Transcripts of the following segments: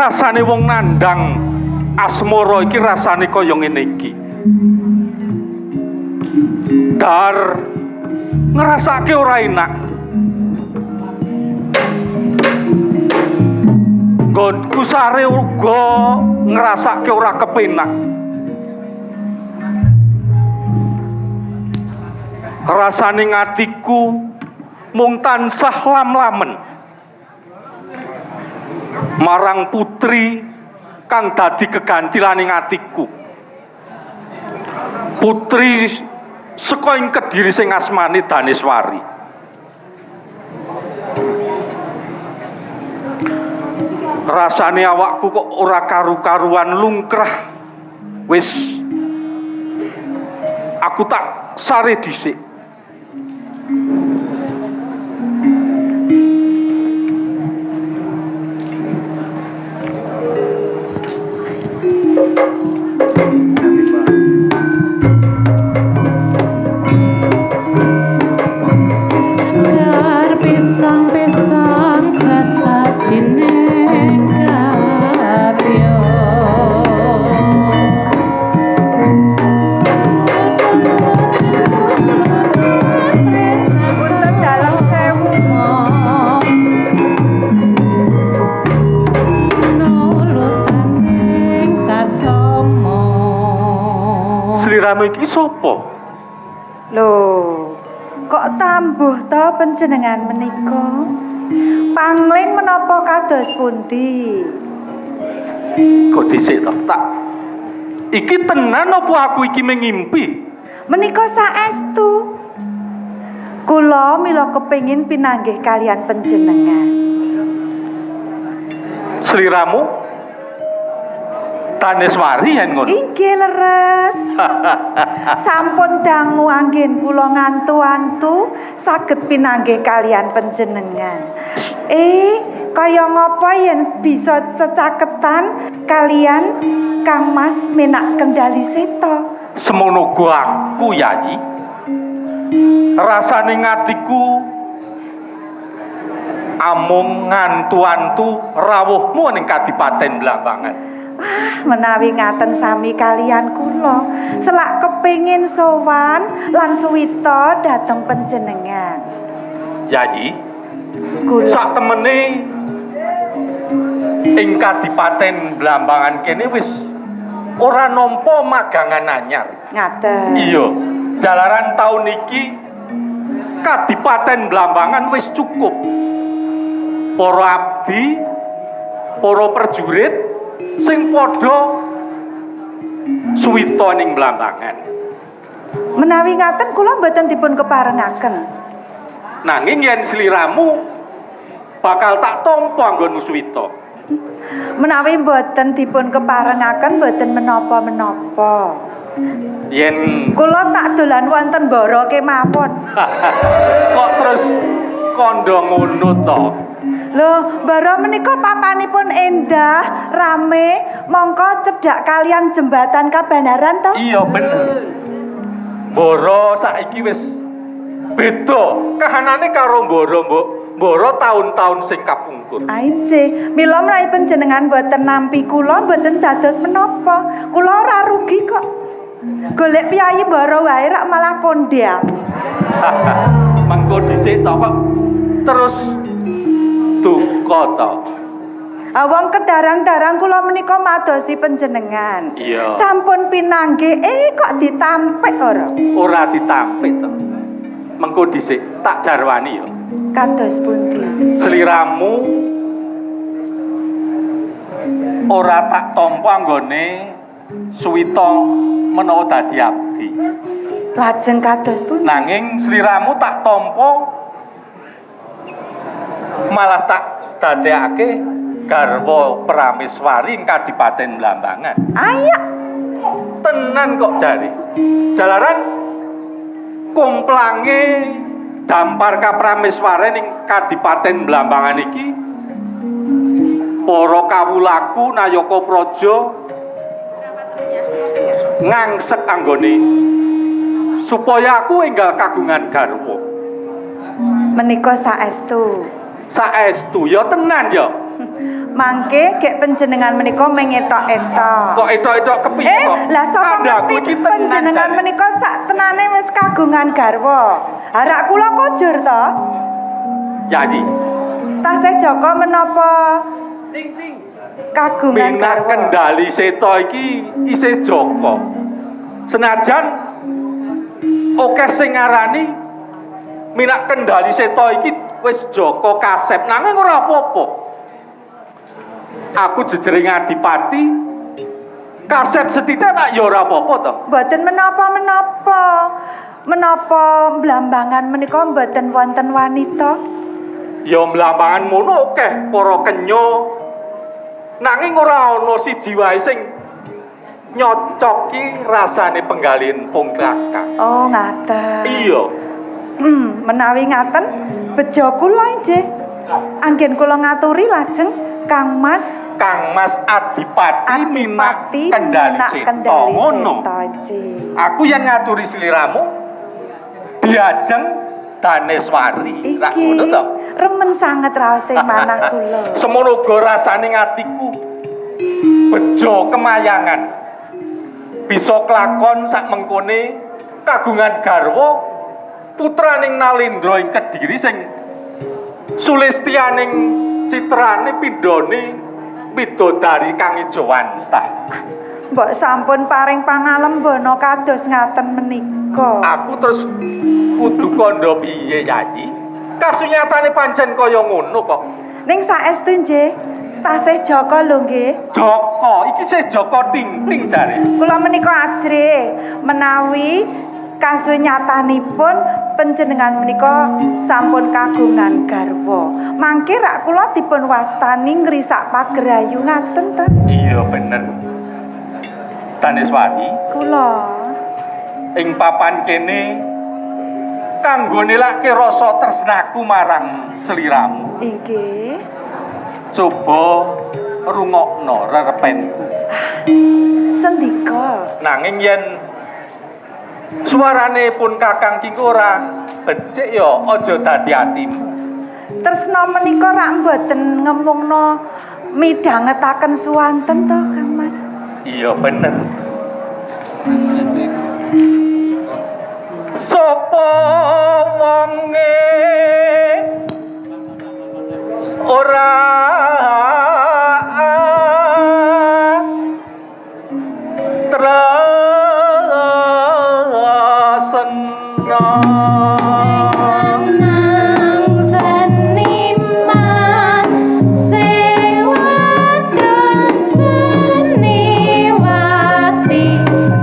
Rasane wong nandang asmara iki rasane kaya ngene iki. Dar ngrasake ora enak. Nggonku sare uga ngrasake ora kepenak. Rasane ngatiku mung tansah lam-lamen marang putri kang dadi kegantilaning atiku. Putri saka ing Kediri sing asmane Daneswari. Rasane awakku kok ora karu-karuan lungkrah. Wis aku tak sare dhisik. Sekar pisang-pisang sesajine karya. Punten dalem sewu. Nulutaning sasama. Sliramu iki sapa? Lho, kok tambuh to panjenengan menika? Pangling menapa kados pundi? Kok dhisik to tak. Iki tenan apa aku iki mengimpi? Menika saestu. Kula mila kepingin pinanggih kalian panjenengan. Sliramu Daneswari yen ngono. Inggih leres. Sampun dangu anggen kula ngantu-antu saged pinanggih kalian panjenengan. Kaya ngapa yen bisa cecaketan kalian Kang Mas Menak Kendali Seta? Semono go aku Yayi. Rasane ngatiku amung ngantu-antu rawuhmu ning Kadipaten Blambangan. Ah, menawi ngaten sami kalian kula, selak kepingin sowan lan suwita dhateng panjenengan. Yayi, Kula sak temene ing Kadipaten Blambangan kene wis ora nampa magangan anyar. Ngaten. Iya, jalaran taun iki Kadipaten Blambangan wis cukup. Para abdi, para prajurit sing padha suwita ning Blambangan. Menawi ngaten kula mboten dipun keparengaken. Nanging yen sliramu bakal tak tampa anggonmu suwita. Menawi mboten dipun keparengaken mboten menapa-menapa. Yen Kula tak dolan wonten Mbara kemawon. Kok terus kandha ngono to? Lho, Mbara menika papanipun endah, rame, mongko cedhak kalian jembatan Kabanaran to? Iya bener. Mbara saiki wis beda kahanane karo Mbara mbok. Mbara taun-taun sing kapungkur. Aije, mila menawi panjenengan mboten nampi kula mboten dados menapa. Kula ora rugi kok. Golek piyayi Mbara wae rak malah kondang. Mengko dhisik to kok terus duka to. Ah, wong kedarang-darang kula menika madosi panjenengan. Iya. Sampun pinanggih, kok ditampik ora? Ora ditampik to. Mengko dhisik tak jarwani ya. Kados pundi? Sliramu ora tak tampa anggone suwita menawa dadi abdi. Lajeng kados pundi? Nanging sliramu tak tampa malah tak dadekake garwa Prameswari ing Kadipaten Blambangan. Ayo. Tenan kok jare. Jalaran komplange dampar Kaprameswari ning Kadipaten Blambangan iki para kawulaku Nayaka Praja ngangsek anggone supaya aku enggal kagungan garwa. Menika saestu. Saestu ya tenan ya. Mangke gek panjenengan menika mengetok-etok. Kok etok-etok kepiye kok? Lah sapa Kandhaku ngerti iki tenan panjenengan jare. Menika sak tenane wis kagungan garwa. Harak kula kojur to? Yayi, Tasih Joko menapa kagungan minak garwa? Kendali seta iki isih Joko. Senajan akeh sing ngarani minak kendali seta iki wis Joko kasep, nanging ora apa-apa. Aku jejering adipati kasep sethithik tak ya ora apa-apa to. Mboten menapa-menapa. Menapa blambangan menika mboten wonten wanita? Ya mlambangan mono akeh para kenya. Nanging ora ana siji wae sing nyocoki rasane penggalin pung kakang. Oh, ngaten. Iya. Menawi ngaten bejo kula inggih. Anggen kula ngaturi lajeng Kang Mas. Kang Mas Adipati minak Adipati kendali minak seta kendali ngono. seta inggih. Aku yang ngaturi sliramu diajeng Daneswari. Lah Iki ngono to. Remen sanget raose manah kula. Semono uga rasane atiku bejo kemayangan. Bisa kelakon sak mengkone kagungan garwa putraning Nalendra ing Kediri sing sulistianing citrane pindhane widodari kang ijowantah. Mbok sampun paring pangalembana kados ngaten menika. Aku terus kudu kandha piye, Yayi? Kasunyatane pancen kaya ngono kok. Ning saestu nggih, tasih Joko lho nggih. Joko, iki sih Joko ting-ting jare. Kula menika ajrih menawi kasunyatanipun panjenengan menika sampun kagungan garwa. Mangke rak kula dipun wastani ngrisak pagerayu ngaten ta? Iya bener. Daneswari, Kula. Ing papan kene kanggo nilake rasa tresnaku marang sliramu. Inggih. Coba rungokno rerepenku. Sendika. Nanging yen suarane pun kakang ki ora becik ya aja dadi atimu. Tresna menika rak mboten ngemungno midhangetaken suwanten to, Kang Mas? Iya bener. Sopo wonge ora tresna? Lanang seniman, sing wadon seniwati,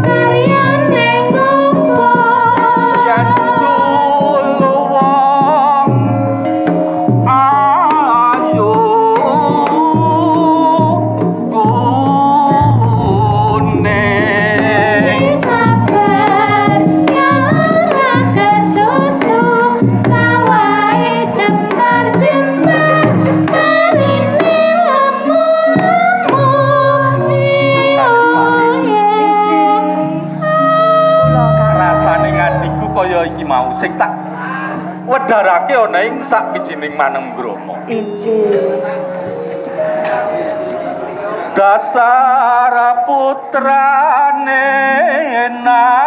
karyane ngumpul. Yen dulu wong ayu kuning. Janji sabar yang ora kesusu, sawahe jembar-jembar, marine lemu-lemu, iyo ye. Kula, Kang. Rasane ngatiku kaya iki mau sing tak wedharake ana ing sak wijining manenggrama. Inggih. Dasar putrane Nalendra.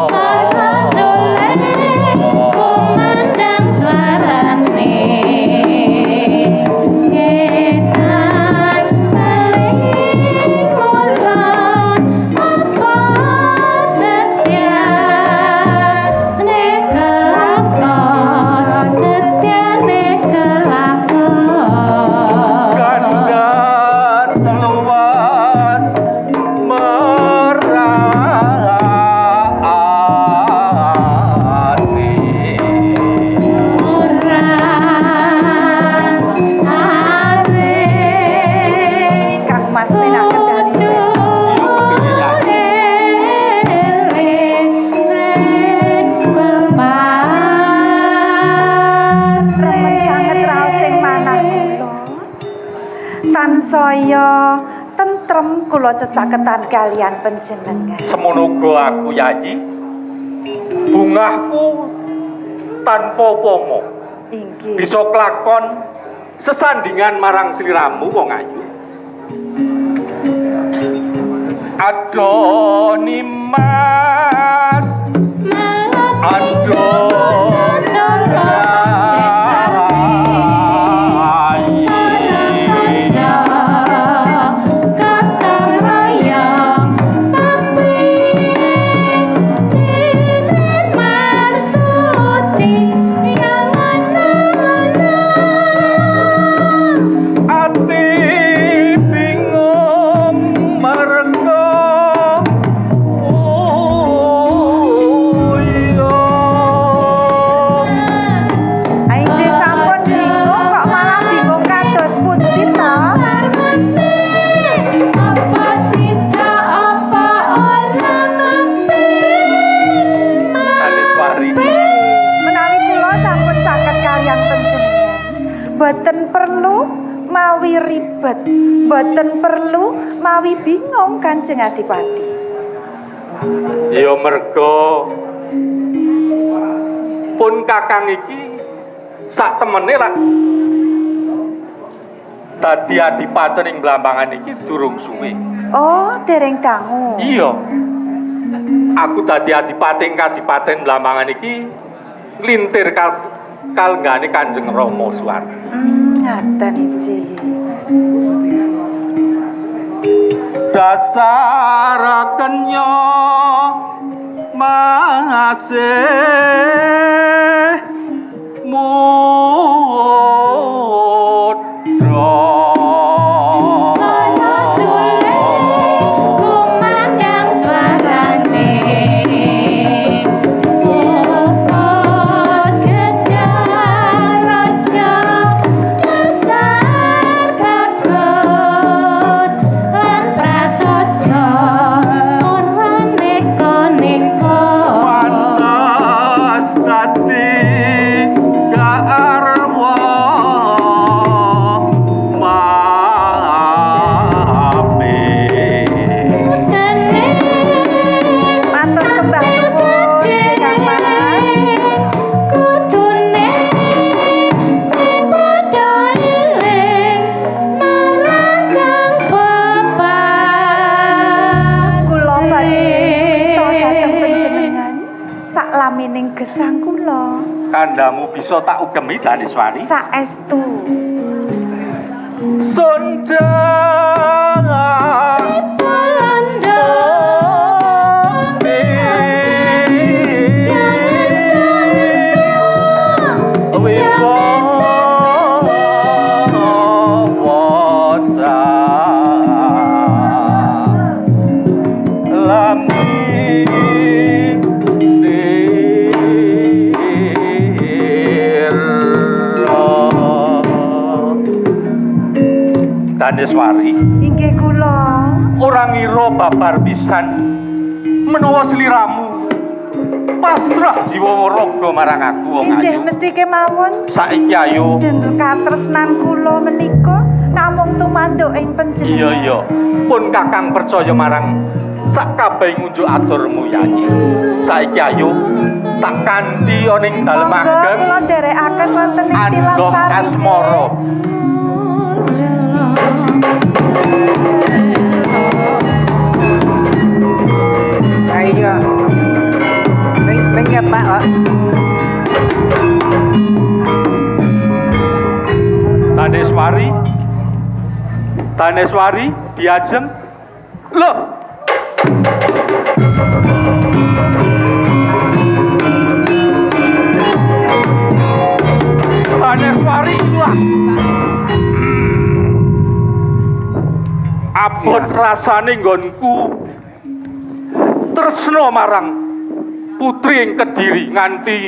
Sarwa suling kumandang swarane, ngetan paling ngulon, apa setyane kelakon, setyane kelakon. Kandas luas merati. Ora arep Kang Mas minak kendali kudu seta. Eling mring Remen sanget raosing manah kula. Tansaya tentrem kula cecaketan kalian panjenengan. Semono uga aku, Yayi. Bungahku tanpa upama. Inggih. Bisa kelakon sesandingan marang sliramu wong ayu. Aduh Nimas, Malam minggu aduh kota Solo pancen rame. Para kanca gotong royong pamrih demen marsuti jangan ngono. Ati bingung mergo uyo. Mas Inggih sampun bingung kok malah bingung kados pundi to? Mampir apa sida apa ora mampir Daneswari, Menawi kula sampun saged kaliyan panjenengan. Boten perlu mawi ribet, boten perlu mawi bingung Kanjeng Adipati. Ya mergo pun kakang iki sak temene lak dadi adipati ning Blambangan iki durung suwe. Oh, dereng dangu. Iya. Aku dadi adipati ing Kadipaten Blambangan iki nglintir kalenggane Kanjeng Rama Suwardi. Ngaten inggih. Dasar kenya masih muda. Sono suling kumandang suarane Opos gedang raja dasar bagus lan prasaja ora neko-neko. Pantes dadi garwa mape. Kudane Matur sembah tampil nuwun, gedhe Kang Mas. Kudune sing padha eling marang kang Kula badhe crita dhateng bepare. panjenengan saklamining gesang kula. Kandamu bisa tak ugemi Daneswari. Saestu. Sonjang Londo jangan ngesu-ngesu Wibawa lami dira. Daneswari, Inggih kula. Ora ngira babar pisan menawa sliramu pasrah jiwa raga marang aku wong Inggih ayu. mesti kemawon Saiki ayo. Jeneng katresnan kula menika namung tumanduk ing panjenengan. Iya iya, pun kakang percaya marang sak kabeh ngunjuk aturmu yayi. Saiki ayo tak kanthi ana ing dalem Monggo ageng kula nderekaken wonten ing andhong Tilansari. asmara. Hay chưa? Bên bên Nhật Bản ạ. Daneswari, Daneswari diajeng. Loh. Daneswari ilang. Abot rasane nggonku tresna marang putri ing Kediri nganti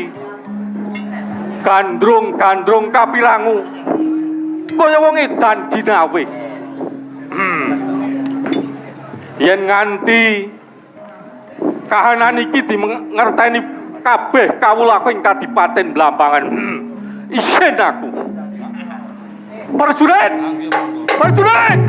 gandrung-gandrung kapirangu kaya wong edan ginawe. Yen nganti kahanan iki dimengerteni kabeh kawulaku ing Kadipaten Blambangan. Isin aku. Prajurit! Prajurit!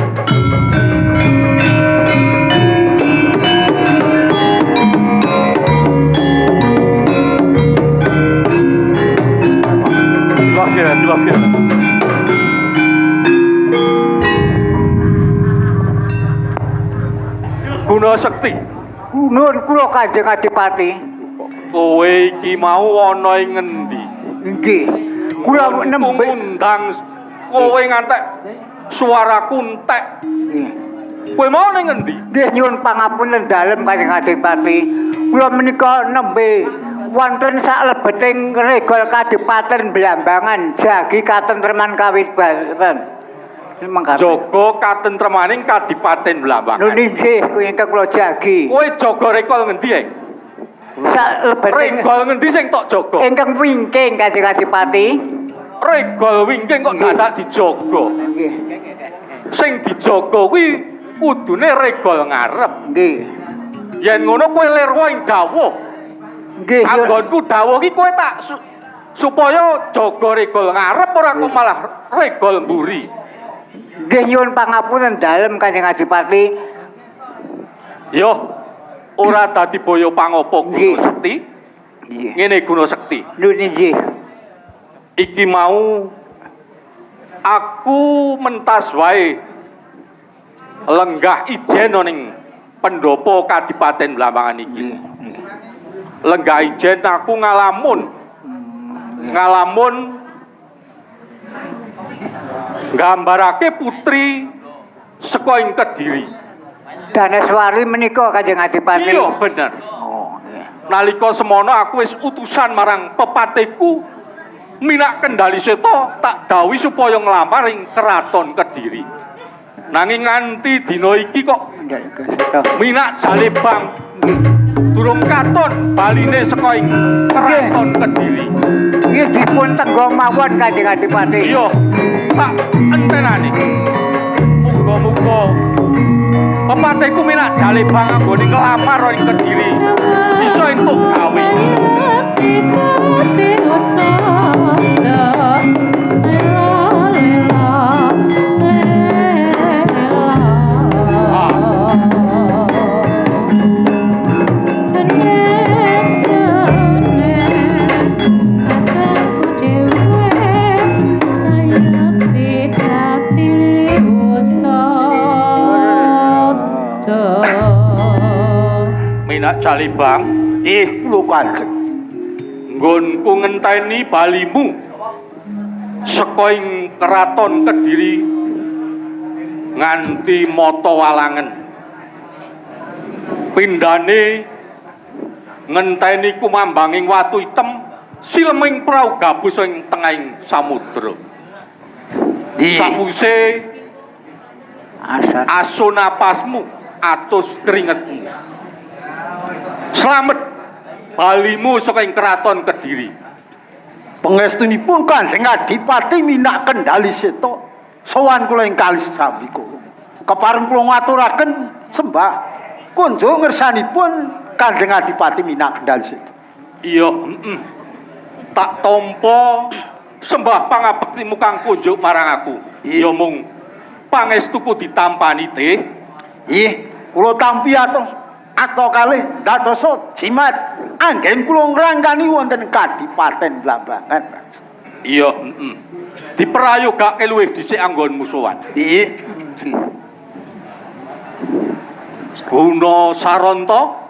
Sekti. Nuwun kula Kanjeng Adipati. Kowe iki mau ana ing ngendi? Nggih. Kula nembe ngundang kowe ngantek suaraku entek. Nggih. Kowe mau ning ngendi? Nggih nyuwun pangapunten dalem Kanjeng Adipati. Kula menika nembe wonten saklebeting regol Kadipaten Blambangan jagi katentreman kawibawan. Mengkaten. Jaga katentremaning Kadipaten Blambangan. Lho nggih ingkang kula jagi. Kowe jaga rekol ngendi, Eng? Saklebeting Regol ngendi sing tok jaga? ingkang wingking Kanjeng Adipati. Regol wingking kok dadak dijaga. Nggih. Sing dijaga kuwi kudune regol ngarep. Nggih. Yen ngono kowe lirwa ing dawuh. Nggih. Anggonku dawuh ki kowe tak supaya jaga regol ngarep ora kok malah regol mburi. Nggih nyuwun pangapunten dalem Kanjeng Adipati. Yo ora dadi boyo pangopo Guna Nggih. Sekti. Nggih. Ngene Guna Sekti. Lho nggih. Iki mau aku mentas wae lenggah ijen ning pendopo Kadipaten Blambangan iki. Nggih. Lenggah ijen aku ngalamun. Ngalamun nggambarake putri saka ing Kediri. Daneswari menika Kanjeng Adipati. Iya bener. Oh, nggih. Nalika semono aku wis utusan marang pepatiku Minak Kendali Seta tak dawuhi supaya nglamar ing keraton Kediri. Nanging nganti dina iki kok Minak Jalebang durung katon baline saka ing keraton Kediri. Nggih dipun tenggo mawon Kanjeng Adipati. Iya, tak entenane. Muga-muga pepatiku Minak Jalebang anggone nglamar ing Kediri bisa entuk gawe. Minak Jalebang, Ih, kula Kanjeng. Nggonku ngenteni balimu saka ing keraton Kediri nganti mata walangen. Pindhane ngenteni kumambanging watu item sileming prau gabus ing tengahing samudra. Sawise aso napasmu atus keringetmu. Slamet balimu saka ing keraton Kediri. Pangestunipun Kanjeng Adipati Minak Kendali Seta sowan kula ing kalih sambika. Kepareng kula ngaturaken sembah kunjung ngersanipun Kanjeng Adipati Minak Kendali Seta. Iya, heeh. Tak tampa sembah pangabektimu kang kunjuk marang aku. Ya mung pangestuku ditampani teh. Nggih, kula tampi atos asta kalih dadosa jimat anggen kula ngrangkani wonten Kadipaten Blambangan. Iya, heeh. Diprayogake luwih dhisik anggonmu sowan. Nggih. Guna Saranta,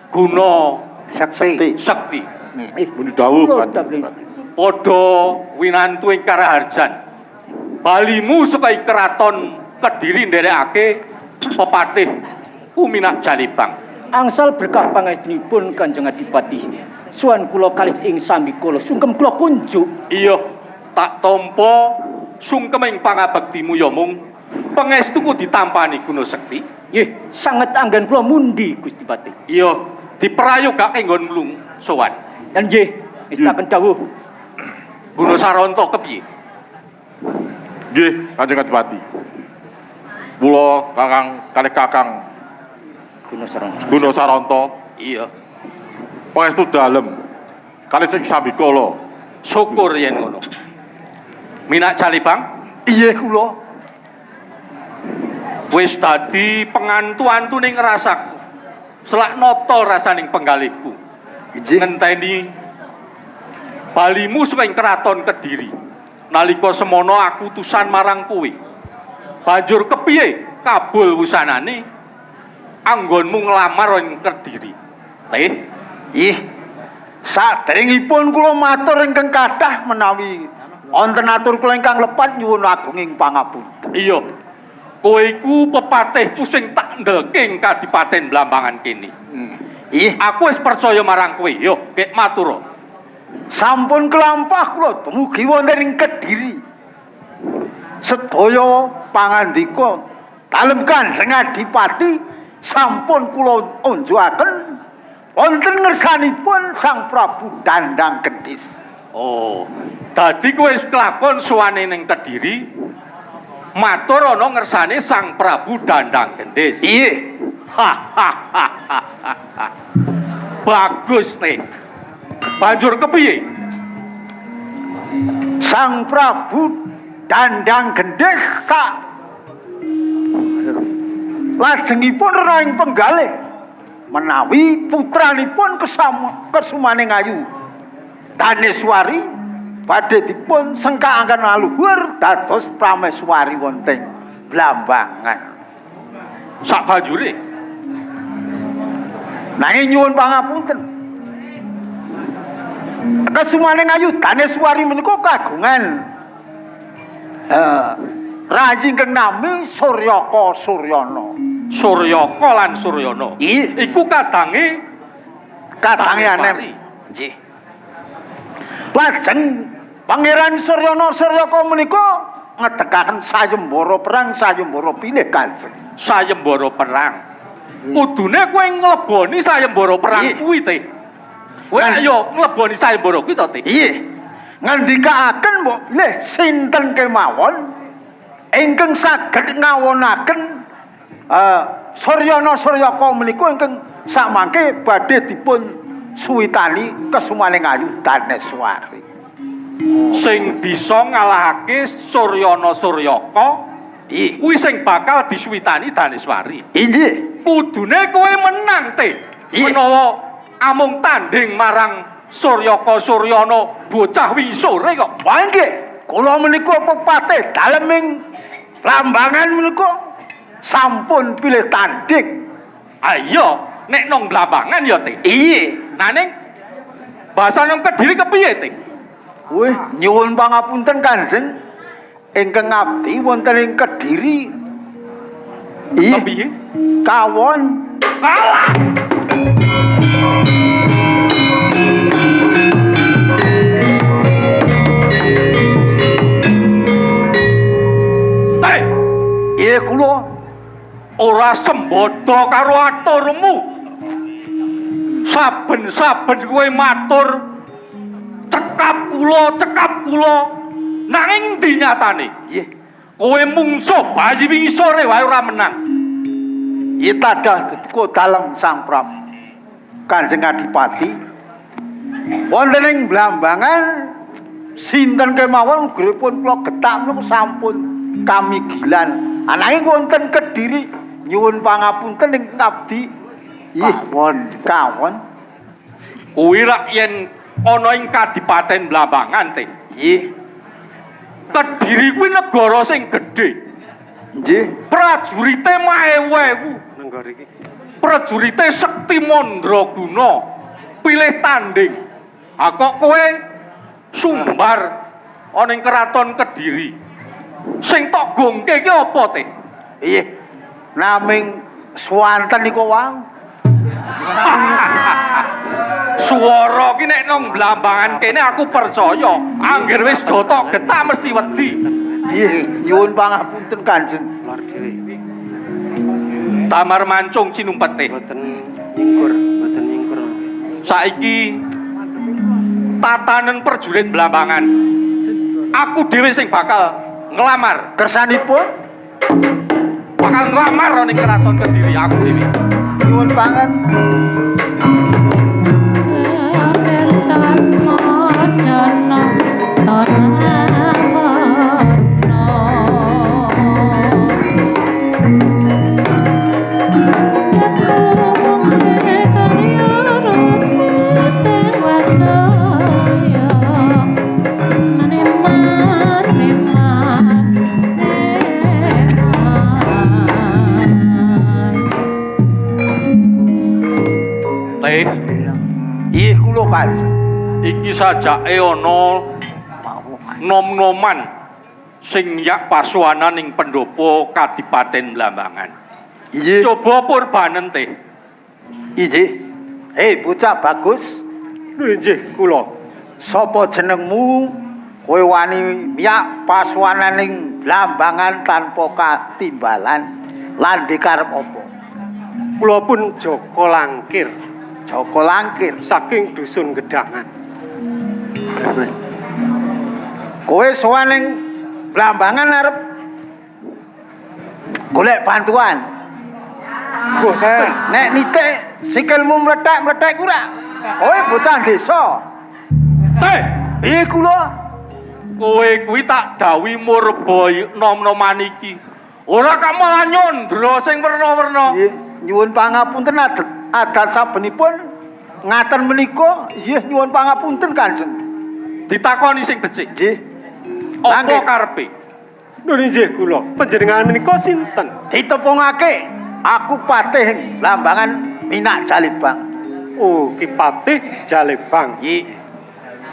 Guna Sekti. Sekti. Muni dawuh Kanjeng. Padha winantu ing Karaharjan. Balimu saka ing keraton Kediri nderekake pepatih Minak Jalebang. Angsal berkah pangestunipun Kanjeng Adipati. Suwan kula kalis ing sambikala sungkem kula kunjuk. Iya, tak tampa sungkem ing pangabektimu ya mung pangestuku ditampani Guna Sekti. Nggih, sanget anggen kula mundi Gusti Patih. Iya, diprayogake nggon mlung sowan. Lan nggih, ngestaken dawuh. Guna Saranta kepiye? Nggih, Kanjeng Adipati. Kula Kakang kalih Kakang Guna Saranta. Guna Saranta Iya, pangestu dalem kalih sing sambikala. Syukur yen ngono. Minak Jalebang, Iya kula. Wis dadi pengantu-antu ning rasaku. Selak nata rasaning penggalihku. Nggih. Ngenteni balimu saka ing keraton Kediri. Nalika semono aku utusan marang kowe. Banjur kepiye kabul wusanane? Anggonmu nglamar ing Kediri? Teh, Ih, saderengipun kula matur ingkang kathah menawi wonten atur kula ingkang lepat nyuwun agunging pangapunten. Iya. Kowe iku pepatihku sing tak ndelke ing Kadipaten Blambangan kene. Ih, Aku wis percaya marang kowe. Yo, gek matur. Sampun kelampah kula dumugi wonten ing Kediri. Sedaya pangandika dalem Kanjeng Adipati sampun kula unjukaken wonten ngersanipun Sang Prabu Dandang Gendis. Oh, dadi kowe wis kelakon suwane ning Kediri matur ana ngersane Sang Prabu Dandang Gendis. Iya. Ha ha ha ha ha. Bagus teh. Banjur kepiye? Sang Prabu Dandang Gendis sak lajengipun rena ing penggalih menawi putranipun kesumaning ayu Daneswari badhe dipun sengkakaken aluhur dados prameswari wonten Blambangan. Sak banjure nanging nyuwun pangapunten, kesumaning ayu Daneswari menika kagungan rayi ingkang nami Suryaka Suryana. Suryaka lan Suryana. Iya. Iku kadange kadange anem. Nggih. Lajeng Pangeran Suryana Suryaka menika ngedegaken sayembara perang, sayembara pilih Kanjeng. Sayembara perang. Kudune kowe ngleboni sayembara perang kuwi teh. Kowe ayo ngleboni sayembara kuwi to teh. Iya. Ngendikaaken mbok bilih sinten kemawon ingkang saged ngawonaken Suryana Suryaka menika ingkang samangke badhe dipun suwitani kesumaning ayu Daneswari. Sing bisa ngalahake Suryana Suryaka kuwi sing bakal disuwitani Daneswari. Inggih. Kudune kowe menang teh. Menawa amung tanding marang Suryaka Suryana bocah wingi sore kok. Wah nggih, kula menika pepatih dalem ing Blambangan menika sampun pilih tanding. Ayo, nek nang Blambangan ya teh. Iya. Nanging basa nang Kediri kepiye teh? Wih, nyuwun pangapunten Kanjeng, ingkang abdi wonten ing Kediri. Iya. Kepiye? Kawon. Kalah. Teh, Iya kula ora sembodo karo aturmu. Saben-saben kowe matur cekap kula, nanging endi nyatane? Nggih. Kowe mungsuh bayi wingi sore wae ora menang. Iya tadah duka dalem Sang Prabu Kanjeng Adipati. Wonten ing Blambangan sinten kemawon gripun kula getak menika sampun kamigilan. Ananging wonten Kediri nyuwun pangapunten ing abdi. Ih, Kawon. Kawon. Kuwi rak yen ana ing Kadipaten Blambangan teh. Nggih. Kediri kuwi negara sing gedhe. Nggih. Prajurite maewu-ewu. Prajurite sekti mandraguna. Pilih tanding. Ha kok kowe sumbar ana ing keraton Kediri. Sing tok gongke ki apa teh? Iya. Naming swanten niku wau. Swara ki nek nang Blambangan kene aku percaya, angger wis dotok getak mesti wedi. Nggih, nyuwun pangapunten Kanjeng. Tamar mancung sinumpete. Boten nyingkur, boten nyingkur. Saiki tatanen prajurit Blambangan. Aku dhewe sing bakal nglamar. Kersanipun Bakal nglamar ning keraton Kediri aku dhewe. Nyuwun pangan. Iki sajake ana nom-noman sing yak pasuwanan ing pendopo Kadipaten Blambangan. Inggih. Coba purbanen teh. Inggih. Hei bocah bagus, Nggih, kula. sapa jenengmu? Kowe wani miyak pasuwananing Blambangan tanpa katimbalan. Lan dikarep apa? Kula pun Joko Langkir Joko Langkir. saking dusun Gedangan. Kowe sowan ning Blambangan arep golek bantuan. Boten. Nek nitik sikilmu mlethek-mlethek ku ora. Kowe bocah desa. Teh, Piye kula? kowe kuwi tak dawuhi murba nom-noman iki. Ora kok malah nyondra sing werna-werna. Nggih, nyuwun pangapunten adat sabenipun ngaten menika, nggih nyuwun pangapunten Kanjeng. Ditakoni sing becik. Nggih. Apa Langkir. karepe? Lho nggih kula. Panjenengan menika sinten? Ditepungake aku patih Blambangan Minak Jalebang. Oh, Ki Patih Jalebang. Nggih.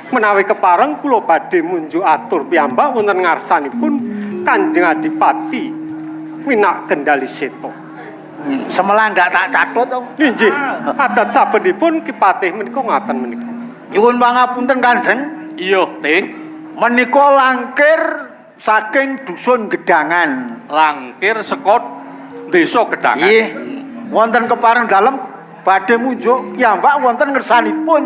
Menawi kepareng kula badhe munjuk atur piyambak wonten ngarsanipun Kanjeng Adipati Minak Kendali Seta. Semelan ndak tak catut to. Nggih, adat sabenipun Ki Patih menika ngaten menika. Nyuwun pangapunten Kanjeng. Iya, Teh. Menika langkir saking dusun Gedangan. Langkir saka desa Gedangan. Nggih. Wonten kepareng dalem badhe munjuk piyambak wonten ngersanipun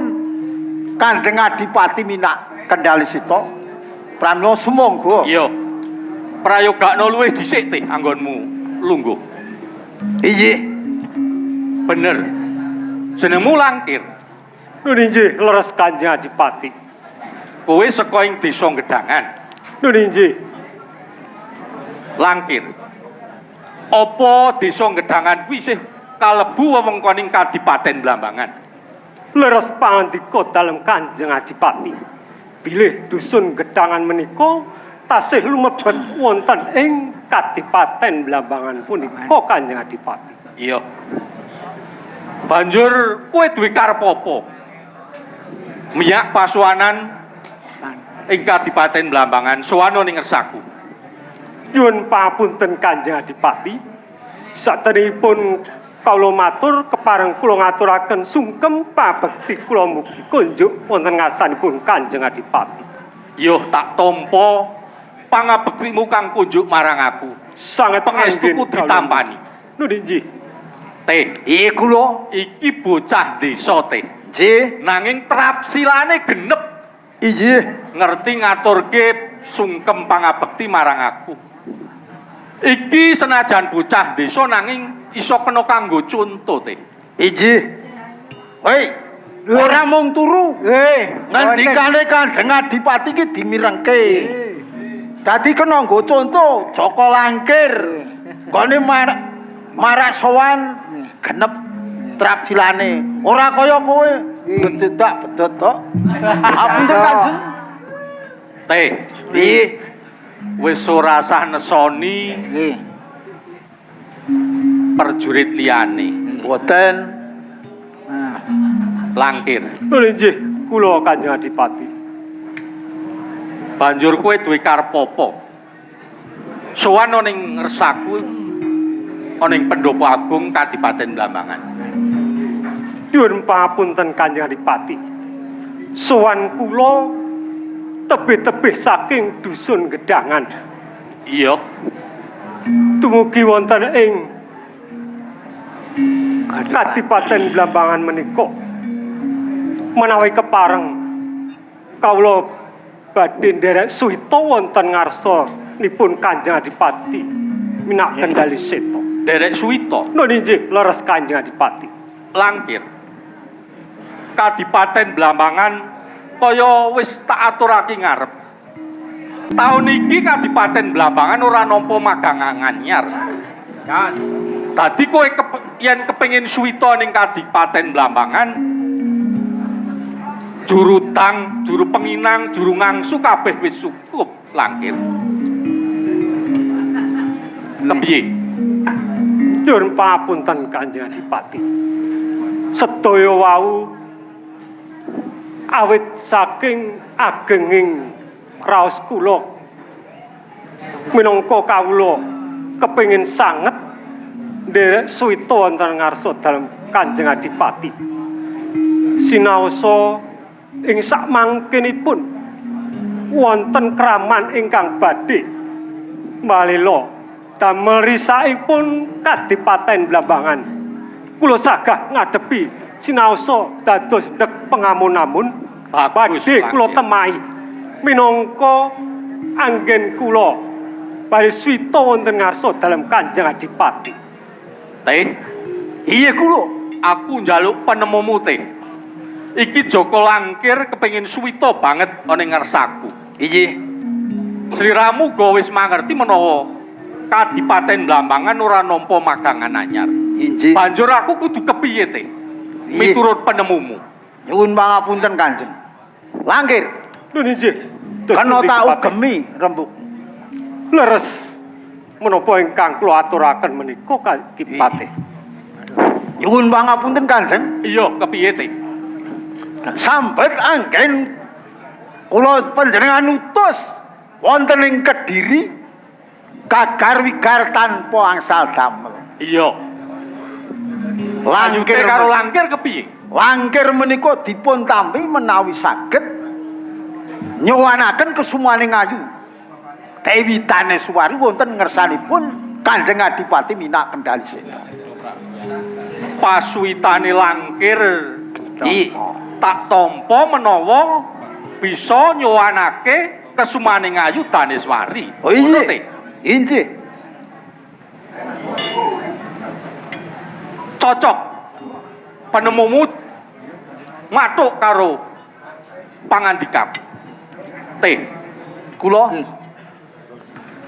Kanjeng Adipati Minak Kendali Seta. Pramila sumangga. Iya. Prayogakno luwih dhisik teh anggonmu lungguh. Inggih. Bener. Jenengmu Langkir. Lho nggih, leres Kanjeng Adipati. Kowe saka ing desa Gedangan. Lho nggih, Langkir. Apa desa Gedangan kuwi isih kalebu wewengkoning Kadipaten Blambangan? Leres pangandika dalem Kanjeng Adipati. Bilih dusun Gedangan menika tasih lumebet wonten ing Kadipaten Blambangan punika Kanjeng Adipati. Iya. Banjur kowe duwe karep apa? Miyak pasuwanan ing Kadipaten Blambangan sowana ning ngersaku. Nyuwun pangapunten Kanjeng Adipati. Saderengipun kawula matur kepareng kula ngaturaken sungkem pabekti kula mugi kunjuk wonten ngarsanipun Kanjeng Adipati. Yo tak tampa pangabektimu kang kunjuk marang aku. Sanget Pangestuku ditampani. Lho nggih. Teh, Iya kula. iki bocah desa teh. Nggih. Nanging trapsilane genep Inggih. ngerti ngaturke sungkem pangabekti marang aku. Iki senajan bocah desa nanging iso kena kanggo conto teh. Inggih. Hei, ora mung turu. Nggih. Ngendikane Kanjeng Adipati ki dimirengke. Dadi kena nggo conto Joko Langkir. Gone marak sowan genep trapsilane. Ora kaya kowe bededak bedot tok. Apunten Kanjeng. Teh, Piye? wis ora sah nesoni Nggih. perjurit liyane. Mboten. Nah, Langkir. Lho nggih, kula Kanjeng Adipati. Banjur kowe duwe karep apa? Sowan ana ning ngersaku ana ing Pendopo Agung Kadipaten Blambangan. Nyuwun pangapunten Kanjeng Adipati. Sowan kula tebih-tebih saking dusun Gedangan. Iya, Dumugi wonten ing Kadipaten Blambangan menika. Menawi kepareng kawula badhe nderek suwita wonten ngarsanipun Kanjeng Adipati Minak Kendali Seta. Derek suwita Nun inggih leres Kanjeng Adipati. Langkir. Kadipaten Blambangan kaya wis tak aturake ngarep. Taun iki Kadipaten Blambangan ora nampa magangan anyar. Gas. Dadi kowe yen kepengin suwita ning Kadipaten Blambangan, juru tang, juru penginang, juru ngangsu kabeh wis cukup Langkir. Kepiye? Nyuwun pangapunten Kanjeng Adipati. Sedaya wau Awit saking agenging raos kula minangka kawula kepengin sanget nderek suwita wonten ngarsa dalem Kanjeng Adipati. Sinaosa ing sakmangkenipun wonten kraman ingkang badhe malela damel risakipun Kadipaten Blambangan. Kula sagah ngadepi sinaosa dados ndek pengamun-amun Bagus, badhe kula Langkir. Temahi minangka anggen kula badhe swita wonten ngarsa dalem Kanjeng Adipati. Teh, Iya kula. Aku njaluk penemumu, Teh. Iki Joko Langkir kepengin suwita banget ana ing ngarsaku. Inggih. Sliramu uga wis mangerti menawa Kadipaten Blambangan ora nampa magangan anyar. Inggih. Banjur aku kudu kepiye, Teh? Miturut penemumu. Nyuwun pangapunten, Kanjeng. Langkir, Nun inggih. Dos kena pundi, tak Bupati? Ugemi rembug. Leres menapa ingkang kula aturaken menika Kadipaten? Nyuwun pangapunten, Kanjeng. Iya, kepiye, Teh? Sambet anggen kula panjenengan utus wonten ing Kediri kagar wigar tanpa angsal damel. Iya. Langkir Langkir karo Langkir kepiye? Langkir menika dipun tampi menawi saged nyuwanaken kesumaning ayu Dewi Daneswari wonten ngersanipun Kanjeng Adipati Minak Kendali Seta. Pasuwitane Langkir Iya. tak tampa menawa bisa nyuwanake kesumaning ayu Daneswari. Oh Ngono, iya. Teh? Inggih. Cocok. Penemumu matuk karo pangandikamu. Teh, Kula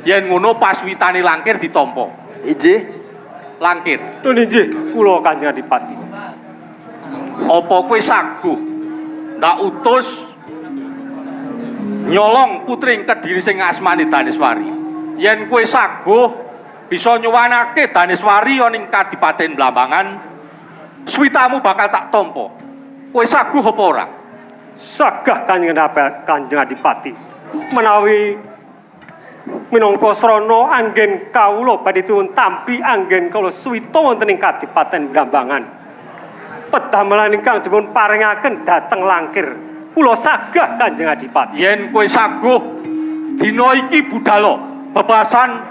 yen ngono paswitane Langkir ditampa. inggih. Langkir, Nun inggih kula Kanjeng Adipati. Apa kowe saguh ndak utus nyolong putri ing Kediri sing asmane Daneswari? Yen kowe saguh bisa nyuwanake Daneswari ana ing Kadipaten Blambangan, switamu bakal tak tampa. Kowe saguh apa ora? Sagah Kanjeng Kanjeng Adipati. Menawi minangka srana anggen kawula badhe dipun tampi anggen kawula suwita wonten ing Kadipaten Blambangan. Pedamelan ingkang dipun paringaken dhateng Langkir. Kula sagah Kanjeng Adipati. Yen kowe saguh, dina iki budala bebasan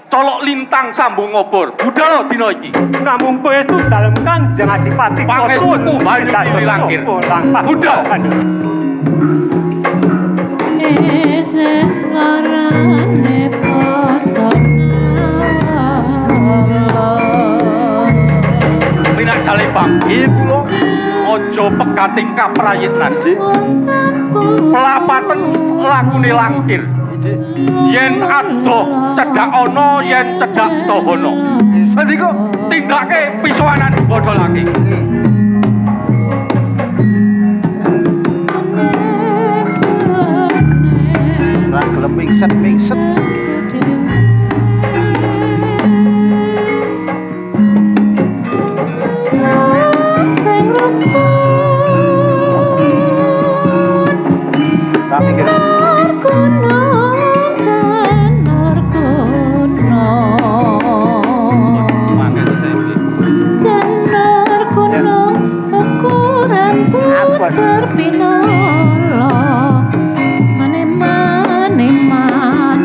colok lintang sambung obor. Budala dina iki. Namung pangestu dalem Kanjeng Adipati kula Pangestuku suwun banyu pilih Langkir. Budal. Isih sarane pesona. Minak Jalebang, Iya kula. Aja pegating kaprayitnan. Pelapaten lakune Langkir. Inggih. Yen adoh cedhak ana, yen cedhak dohono. Sendika. Tindake pisuwanan bodolake. Ora gelem mingset-mingset. Sing rukun Rame kira. Jenar gunung, jenar gunung, jenar gunung ukuran puter pinolo mane mane man.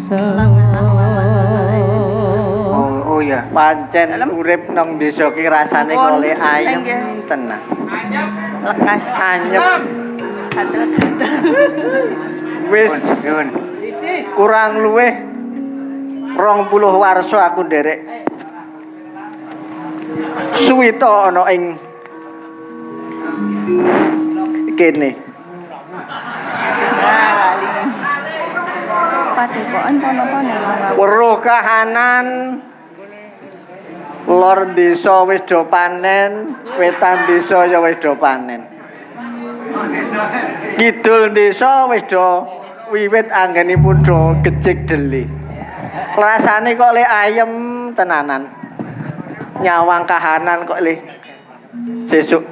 Oh, oh ya, pancen urip nang desa ki rasane kole ayem tenan. Lekas. Anyep. Gatel-gatel. Wis kurang luwih 20 warsa aku nderek suwita ana ing kene. Padepokan apa napa? Weruh kahanan lor desa wis do panen, wetan desa ya wis do panen. Kidul desa wis do wiwit anggenipun do gejik deli. Rasane kok le ayem tenanan. Nyawang kahanan kok le sesuk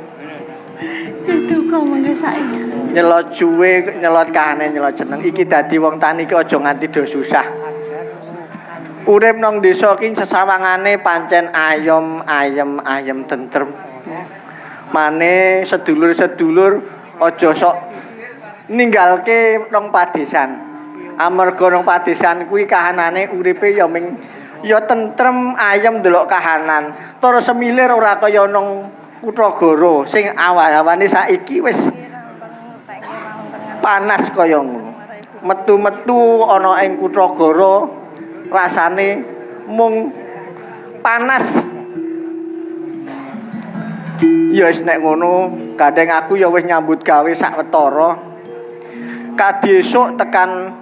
Itu kok mengke saiki. Nyelot juwe, nyelot kahanan, nyelot jeneng. Iki dadi wong tani ki aja nganti do susah. Urip nang desa ki sesawangane pancen ayem, ayem, ayem tentrem. Mane sedulur-sedulur aja sok ninggalke nang padesan. Amarga nang padesan kuwi kahanane uripe ya ming ya tentrem ayem ndelok kahanan. Tur semilir ora kaya nang Kutha sing awan-awane saiki wis panas kaya ngono. Metu-metu ana ing Kutha rasane mung panas. Ya wis nek ngono, gandeng aku ya wis nyambut gawe sak wetara. Kadi esuk tekan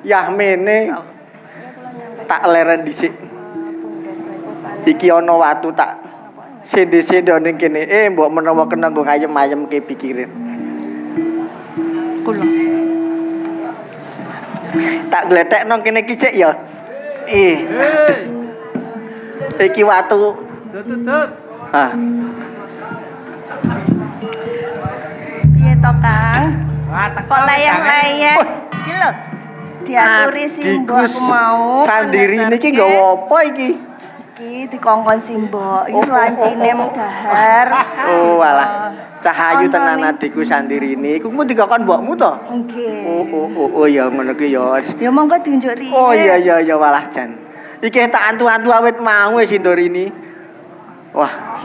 yahmene tak leren dhisik. Iki ana watu tak sende-sende ning kene. Mbok menawa kena nggo ngayem-ayemke pikirin. Kula. Tak gletek nang kene iki sik ya. Iki watu. Tut. Ah. Piye to, Kang? Wah, teko Kok leyeh-leyeh. Iki lho. Diaturi simbok aku mau. Sandiri niki nggawa apa iki? Iki dikongkon simbok. Iki lancine mung dahar. Oh, alah. Cahayu tenan adikku Sandirini. Iku mu dikongkon mbokmu to? Nggih. Oh, ya ngono ki ya. Ya monggo diunjuk riyin. Oh iya iya iya walah jan. Iki tak antu-antu awit mau wis Sindorini. Wah,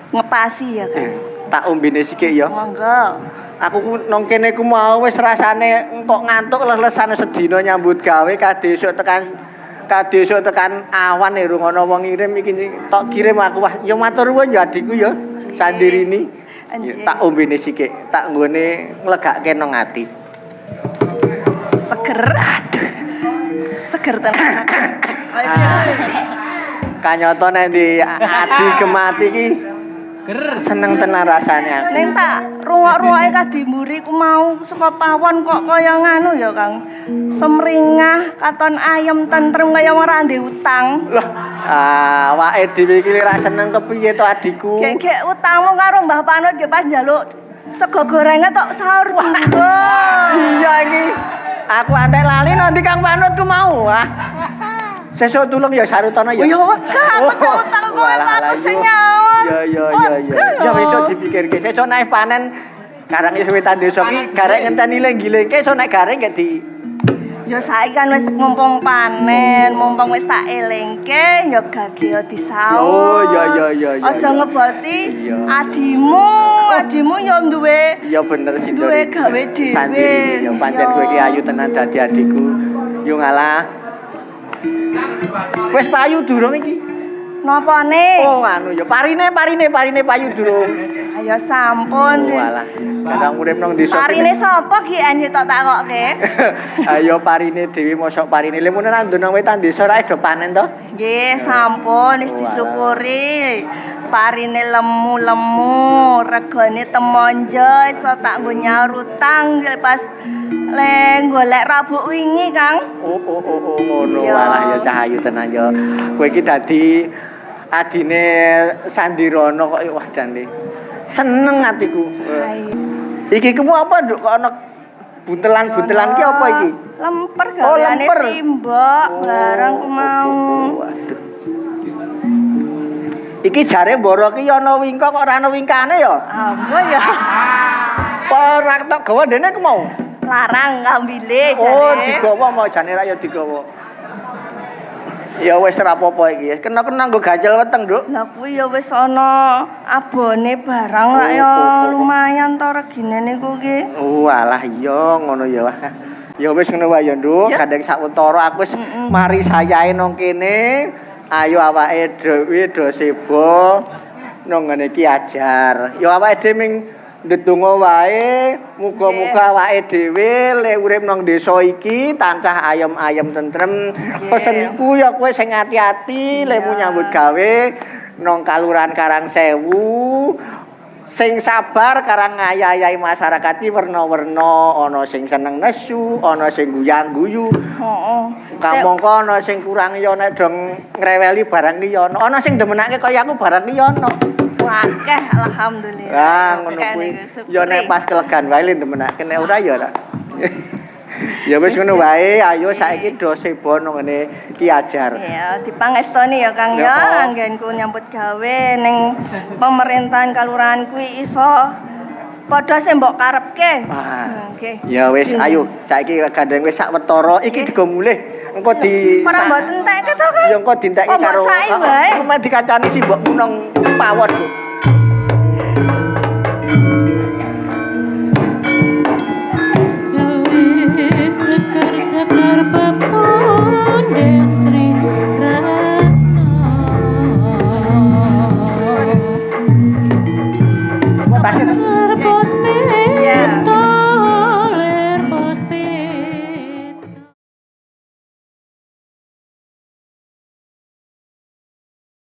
Ngepasi ya, Kang. Tak ombene sithik ya. Monggo. Aku nang kene ku mau wis rasane engkok ngantuk les-lesane sedina nyambut gawe kadhe esuk tekan awan e rung ana wong ngirim iki tok kirim aku. Wah, ya matur nuwun ya adikku ya Sandirini. Tak ombene sithik, tak nggone nglegake nang ati. Seger. Aduh. Seger tenan. Kanyata nek di adi gemati iki seneng tenan rasane aku. Ning tak rungok-rungoke kadhi mburi ku mau saka pawon kok kaya nganu ya, Kang. Semringah katon ayem tentrem kaya ora ndek utang. Lah, awake dhewe iki ra seneng kepiye to adikku? Gek-gek utangmu karo Mbah Panut ge pas njaluk sego gorengan tok sahur dulu. Iya iki. Aku antek lali nanti Kang Panut ku mau. Ah. Sesuk tulung ya Sarutana ya. Ya wegah aku sing utang kowe aku sing nyaur. Ya ya ya ya. Ya besok dipikirke. Sesuk nek panen garang wis wetan desa ki garek ngenteni lenggilengke esuk nek gareng gek di Ya saiki kan wis mumpung panen, mumpung wis tak elingke ya gage ya disaur. Oh ya ya ya ya. Aja ngeboti adimu, adimu ya duwe. Iya bener sih. Duwe gawe dhewe. Sandiri ya pancen kowe iki ayu tenan dadi adikku. Yo ngalah. Wis payu durung iki? Napane? Oh anu ya parine payu durung. Ayo sampun. Oh alah. Kadang urip nang desa. Parine sapa ki yen tok takokke? Ayo parine dhewe mosok parine. Lha mun nang nang wetan desa ra do panen to? Nggih, sampun wis disyukuri. Parine lemu-lemu, regane temonjo iso tak nggo nyaur utang pas le golek rabuk wingi, Kang. Oh ngono walah ya cahayu tenan ya. Kowe iki dadi adine Sandirono kok wah jane. Seneng atiku. Iki ku apa nduk kok ana buntelan-buntelan ki apa iki? Lemper gaweane simbok barang ku mau. Waduh. Iki jare mboro ki ana wingka kok ora ana wingkane ya? Ampun ya. Apa ora tok gawa dene ku mau? Larang kambile Oh, jare. Digawa mau jane rak ya digawa. Ya wis, ora apa-apa iki. Kena-kena nggo ganjel weteng, Nduk. Lah kuwi ya wis ana abone barang rak ya Oh, oh, oh. lumayan to regine niku ki. Oh, alah iya ngono ya. Ya wis ngono wae ya, Nduk. Ya. Gandeng sawetara aku wis mari sayahe nang kene. Ayo awake dhewe do seba nang ngene iki ajar. Ya awake dhewe ming ndedonga wae, muga-muga awake dhewe le urip nang desa iki tansah ayem-ayem tentrem. Pesenku ya kowe sing ati-ati lemu nyambut gawe nang Kalurahan Karangsewu. Sing sabar karang ngayahi masyarakat iki werna-werna, ana sing seneng nesu, ana sing guyang-guyu. Heeh. Kamangka ana sing kurang ya nek dong ngreweli barang ki ya ana. Ana sing demenake kaya aku barang ki ya ana. Wakeh, alhamdulillah. Lah ngono Akeh kuwi. niku, Ya nek syukuri. pas kelegan wae le demenake, nek ora ya ora. Ya wis ngono wae, ayo saiki do seba nang ngene Ki Ajar. Iya, dipangestoni ya, Kang, Ya, ya, toh. anggenku nyambut gawe ning pemerintahan kalurahan kuwi iso padha sing mbok karepke. Wah. Nggih. Ya wis, ayo saiki gandeng wis sak wetara iki digo mulih. Engko di Ora mbok entekke to, Kang? Ya engko dientekke Oh, mbok karo sae wae. Cuma dikancani si mbokmu nang pawon, Bu.